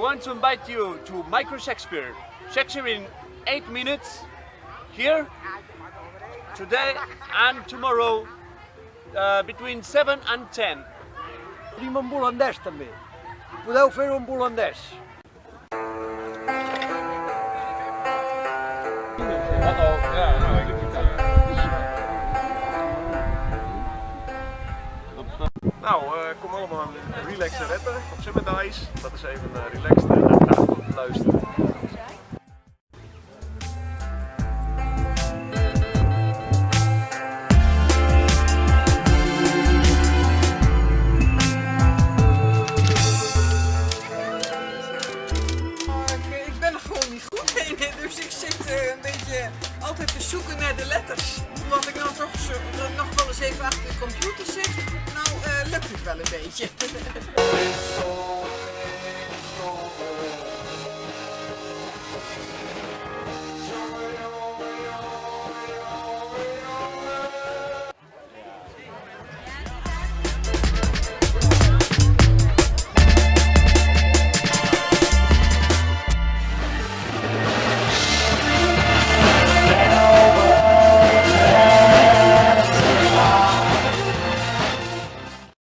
want to invite you to Micro Shakespeare. Shakespeare in 8 minutes here today and tomorrow between 7 and 10. Tenim en holandès també. Podeu fer-ho en holandès. Nou, kom allemaal relaxen rappen op Summerdice. Dat is even relaxed naar luisteren. Ik ben er gewoon niet goed in, dus ik zit een beetje altijd te zoeken naar de letters. Omdat ik dan toch zo, nog wel eens even achter de computer zit, nou lukt het wel een beetje.